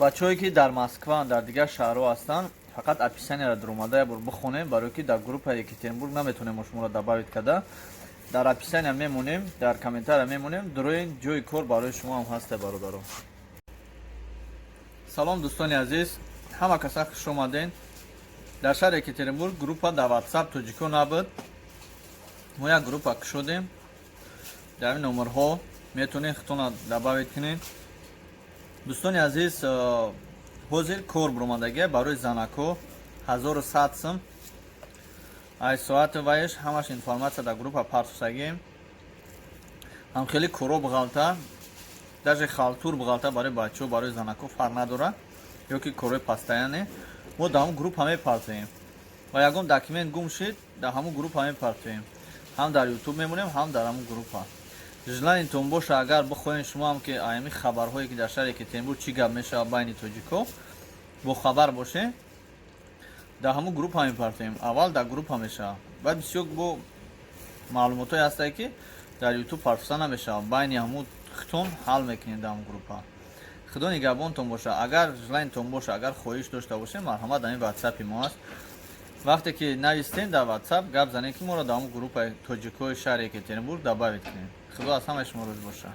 Бачаҳое, ки дар Москва, дар дигар шаҳрҳо ҳастанд, фақат описанияро дуромада як бор бихонем, барое ки дар группаи Екатеринбург наметонем мо шуморо добавить карда. Дар описания мемонем, дар комментария мемонем, дуроин, ҷои кор барои шумо ҳам ҳаста, бародаро. Салом, дӯстони азиз, ҳама каса хуш омаден. Дар шаҳри Екатеринбург группа дар WhatsApp тоҷико набуд. Мо як группа кушодем. Дар ин номерҳо метавонед худтона добавить кунед. Дӯстони азиз, ҳозир кор буромадагия барои занакҳо, 1100 сум ай соати ваеш. Ҳамаш информация дар группа партусагем. Ҳам хеле коро бғалта, даже халтур бғалта, барои бачаҳо, барои занакҳо фарқ надорад, ё ки корои постоянный мо дар ҳамун группа мепартоем ва ягон документ гум шид, дар ҳамун группа мепартоем. Ҳам дар Ютуб мемонем, ҳам дар ҳамун группа. Желаниятон боша, агар бихоҳем шумо ҳам, ки аями хабарҳое, ки дар шаҳри Екатеринбург чӣ гап мешавад, байни тоҷико бохабар бошем, дар ҳамун группа мепартоем. Аввал дар группа мешавад, баъд бисёр бо маълумотҳое ҳастае, ки дар Ютуб партофта намешавад, байни ҳамун худтон ҳал мекунед дар ҳамун группа. Худо нигаҳбонтон боша. Агар желаниятон боша, агар хоҳиш дошта бошем, марҳамат, дар ин Ватсапи мо аст. Вақте ки навистем дар Ватсап, гап занем, ки моро дар ҳамун группаи тоҷикҳои шаҳри Екатеринбург добавить кунем. Худо аз ҳамаи шумо розӣ боша.